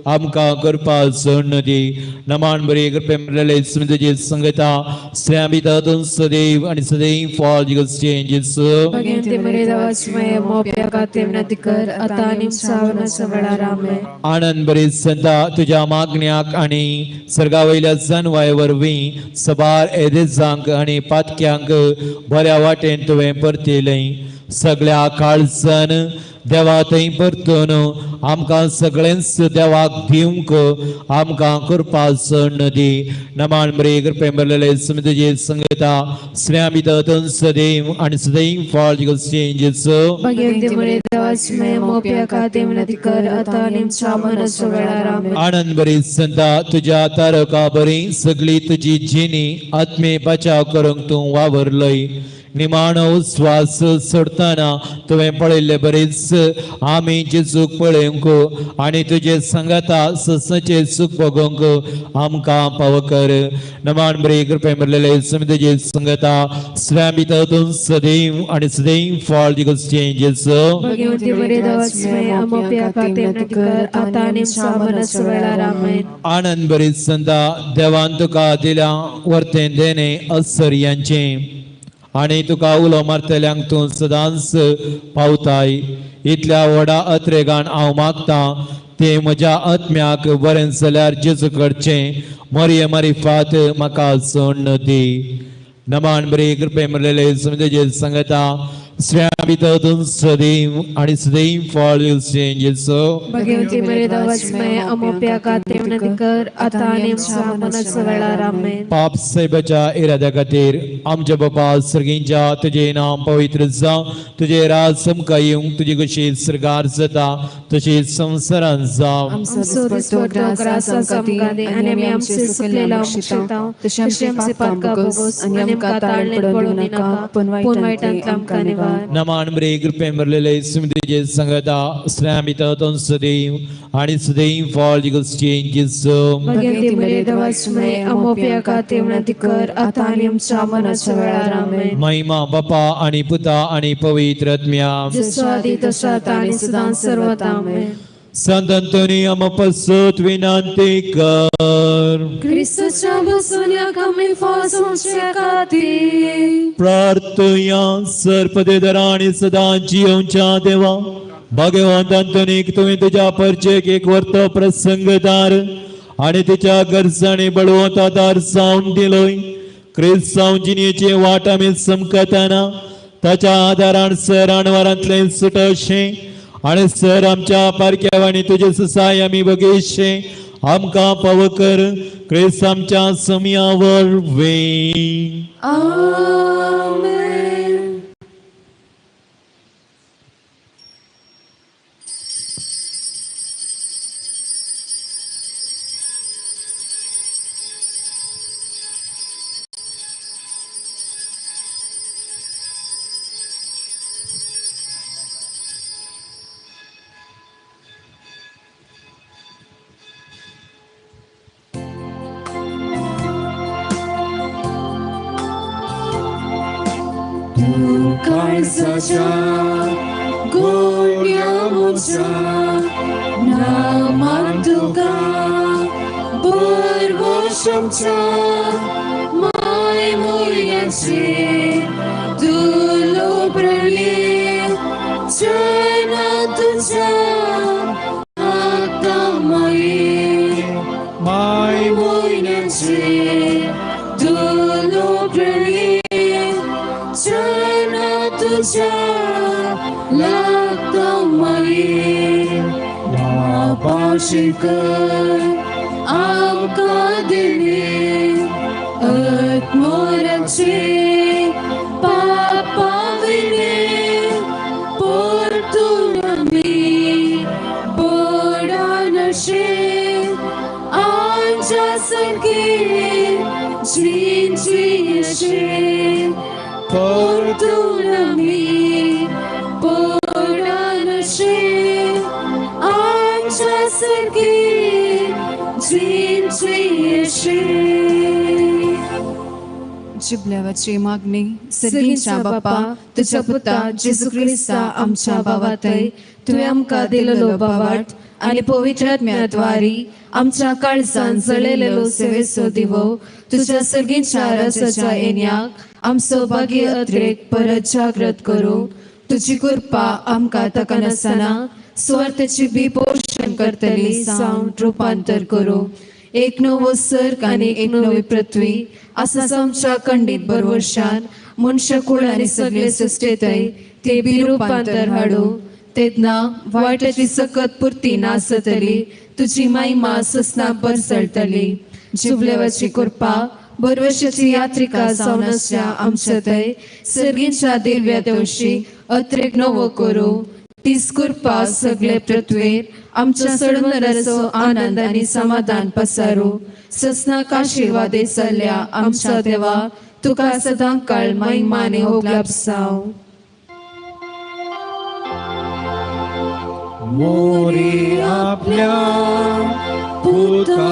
D: आमकां करपा सोडून दी. नमान बरी कृपे भरलेले स्वामी तुजे संगता सगळ्या भितर तूं सदैव आनी सदैव फळ गोश्टींचो
B: भगवंती मरे वाचमे आमोप्या खातीर विनंती कर आतां आनी आमच्या मरणाच्या वेळार. आमेन.
D: आनंद बरी संता तुज्या मागण्याक आनी सर्गा वयल्या जनवाय वरवीं सबार एदेजांक आनी पातक्यांक बऱ्या वाटेन तुवें परतिलें. सगळ्या काळजान देवा थंय परतून आमकां सगळेंच देवाक दिवंक आमकां करपा सोडून दी. नमान बरी कृपे भरलेले स्वामी तुजे संगता सगळ्या भितर तूं सदैव आनी सदैव फळ गोश्टींचो
B: भगवंती मरे वाचमे आमोप्या खातीर विनंती कर आतां आनी आमच्या मरणाच्या वेळार. आमेन.
D: आनंद बरी संता तुज्या तारका बरी सगळी तुजी जिणी आत्मे बचाव करूंक तूं वावरलय. निमाणो श्वास सोडतना तुवें पळयल्ले बरेच आमी जेजूक पळोवंक आनी तुजे संगता ससचे सूख भोगोवंक आमकां पाव कर. नमान बरी कृपे भरलेले स्वामी तुजे संगता सगळ्या भितर तूं सदैव आनी सदैव फळ गोश्टींचो
B: भगवंती मरे वाचमे आमोप्या खातीर विनंती कर आतां आनी आमच्या मरणाच्या वेळार. आमेन.
D: आनंद बरी संता देवान तुका दिल्या वर्तें देणें असर्यांचें आनी तुका उलो मारतल्यांक तूं सदांच पावताय. इतल्या व्हडा अत्रेगान हांव मागतां तें म्हज्या आत्म्याक बरें जाल्यार जेजू करचें मरये मारिफात म्हाका सोडून दी. नमान बरी कृपे भरलेले स्वामी तुजे संगता सगळ्या भितर तूं सदैव आनी सदैव फळ गोश्टींचो
B: भगवंती मरे वाचमे आमोप्या खातीर विनंती कर आतां आनी आमच्या मरणाच्या वेळार. आमेन.
D: पाप साहेबाच्या इराद्या खातीर आमच्या बापा सर्गींच्या तुजें नांव पवित्र जावं, तुजें राज आमकां येवंक, तुजी कशी सर्गार जाता तशी संवसारांत जावं.
B: आमचो दिसपट्टो ग्रास आमकां दी आनी आमी आमचे चुकलेले बक्षितांव तशें आमचे पातकां भोगोस आनी आमकां ताळणेंत पडूं दिनाका पूण वायटांतल्यान आमकां निवार.
D: नमान बरे कृपे भरलेले स्वामी तुजे संगता सगळ्या भितर तूं सदैव आनी सदैव फळ गोश्टींचो
B: भगवंती मरे वाचमे आमोप्या खातीर विनंती कर आतां आनी आमच्या मरणाच्या वेळार. आमेन.
D: महिमा बापा आनी पुता आनी पवित्र आत्म्या
B: जसो आदी तसो आतां आनी सदां सर्वदा. आमेन.
D: संत अंतोनी आमा पासत विनंती कर.
F: क्रिस्तच्या बसून कमी फासूच्या खातीर
D: प्रार्थया सर्पदेदरा आनी सदां जियोवच्या देवा भाग्यवंत अंतोनीक तुवें तुज्या परचेक एक वर्त प्रसंगदार आनी तिच्या गरजांनी बळवंत आदार जावन दिलोय.
C: क्रिस्तांव जिणेची वाट आमी चमकतना ताच्या आदारान सर अणवारांतलें सुटशें आनी सर आमच्या पारख्यावांनी तुजे सुसाय आमी बगेशें आमकां पाव कर क्रिस्त आमच्या समया वरवीं.
F: आमेन. काळजाच्या गोड्या म्हज्या नामान तुका बरवश आमच्या माय मोय्याचे दुलो प्रली चरणां तुज्या आतां माये
H: माय
F: मोय्याचे दुलो प्रली चरणां तुज्या लागता माये बाबाशिकर आमकां दिले आत्मोराचे पापा विणे परतून आमी पडनाशे आमच्या सारके जिंचीशे परतून आमी पडनाशे आमच्या सारके जिंचीशे.
B: जिबल्यावाची मागणी. सर्गीच्या बापा, तुझ्या पुता जेजू क्रिस्ता आमच्या बाबातय तुवें आमकां दिलेलो बावाट आनी पवित्र आत्म्याद्वारी आमच्या काळजान जळयलेलो सेवेचो दिवो तुझ्या सर्गीच्या रसाच्या येण्याक आमचो भाग्य अद्रेक परत जागृत करूं. तुजी कृपा आमकां ताका नासतना सुवार्थाची बी पोशण करतली जावन रुपांतर करूं. एक नवो सर्ग आनी एक नवी पृथ्वी आसा आमच्या खंडीत बरवर्शान मनशाकूळ आनी सगळे सृश्टेंतय ते बी रुपांतर हाडूं. तेन्ना वायटाची सकत पुरती नासतली, तुजी महिमा ससना बरसळटली. जिबलेवाची कृपा बरवशाची यात्रिका जावन आसच्या आमच्या थंय सर्गींच्या दिव्या देवशी अत्रेक नवो करूं. तीच कृपा सगळे पृथ्वेर आमच्या सडनराचो आनंद आनी समाधान पसारू. ससनाक आशिर्वादे चल्ल्या आमच्या देवा, तुका सदां काळ महिमा आनी होगलाप जावं.
H: मोरी आपल्या पुता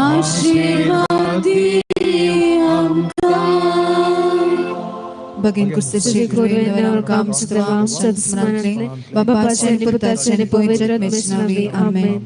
F: आशिर्वादी आमकां.
B: बगेन कुस्तेचे कृपेन आमकां आमच्या देवा आमच्या दुस्मनांतले बापाचे आनी पुताचे आनी पवित्र आत्म्याच्या नांवी. आमेन.